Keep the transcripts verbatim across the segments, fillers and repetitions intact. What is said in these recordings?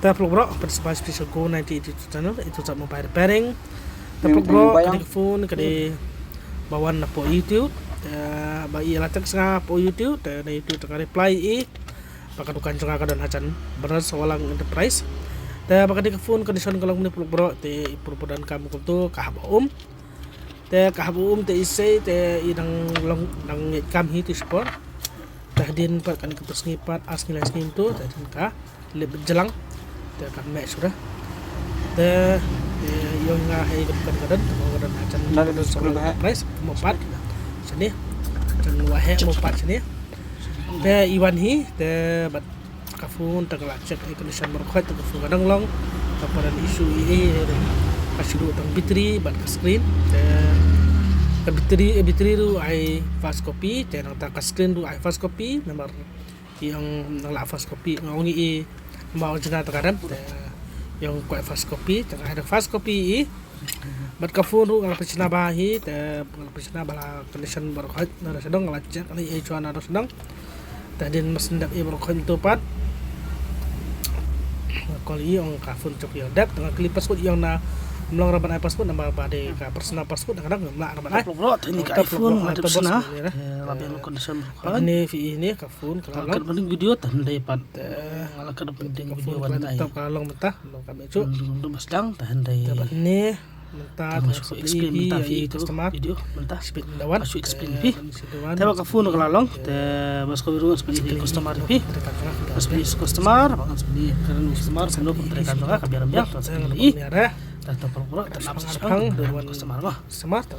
Te paralok baroh, pynshai sha Go ninety eight YouTube channel, ito jat mobile repairing. Te paralok baroh, kane ka phone ka dei ba wan na pdeng YouTube. Te ba i la text nga pdeng YouTube, te na YouTube te nga reply i ba ka dukan jong nga ka don hajan Bras Walang Enterprise. Te ba kane ka phone condition ka long mynne paralok baroh, te i pur pur donkam kumto, ka hap um. Te ka hap um te i sei te i dang long dang ngeit kam hi te shipor. Te hadien pat kane ka pyrsngi pat ar sngi lai sngi kumto, te hadien ka lip jlang. Te ka meh shuh. Te, te ïong nga hei ka dukan ka don, ka don hajan Bras Walang Enterprise mo pat shane. Jan Waheh mo pat shane. Te i wan hi te bad ka phone te nga la check air condition baroh khoit, te ka phone ka dang long. Ka pat don issue i, i, ka shu duh tang battery bad ka screen. Te ka battery, eh, battery ruh ai fast copy, te nangta ka screen ruh ai fast copy, namar i ong nang la fast copy, nga ong i, i namar original te ka don, te i ong kwah fast copy, te nga ai da fast copy i. Bad ka phone ruh nga la pynshna bha hi, te nga la pynshna bha la condition baroh khoit, na da sdang nga la check, nga la ïohi shuwa na da sdang. Te hadien mas ndep i baroh khoit to pat. Nga call i ong ka phone chok ïa dep, te nga kylli password i ong na mlong ra ban ai password namar ba dei ka personal password, nga dang mlak ra ban ai. Paralok baroh, te ni ka iPhone nga la pynshna. Eh, la biang condition baroh khoit. Ni phi i ni ka phone ka la long. Ka video te hynrei pat. Te nga la ka dep video wan tai. Ka la long mynta. Long ka meh shuh. Long dum sdang te hynrei. Te bad ne mynta te shu explain mynta phi i customer video mynta. Shu explain phi. Te ba ka phone ka la long, te ba shu explain phi customer phi. Ba shu explain customer, ba shu explain customer, shu explain ka biang biang, shu explain i. Te paralok baroh, te na customer ma. Customer te.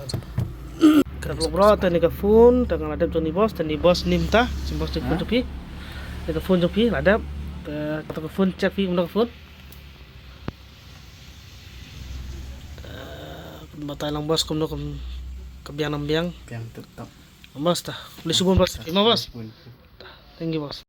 Paralok baroh, te ni ka phone te nga la dep jong ni boss, te ni boss ni mynta, ni boss jong phi. Ni ka phone jong phi la dep. Te ka phone check phi kumno ka phone. Batai lang boss kumno kum ka biang nam biang. Biang tip top. Boss ta. Khublei shibun boss. Ima boss. Thank you boss.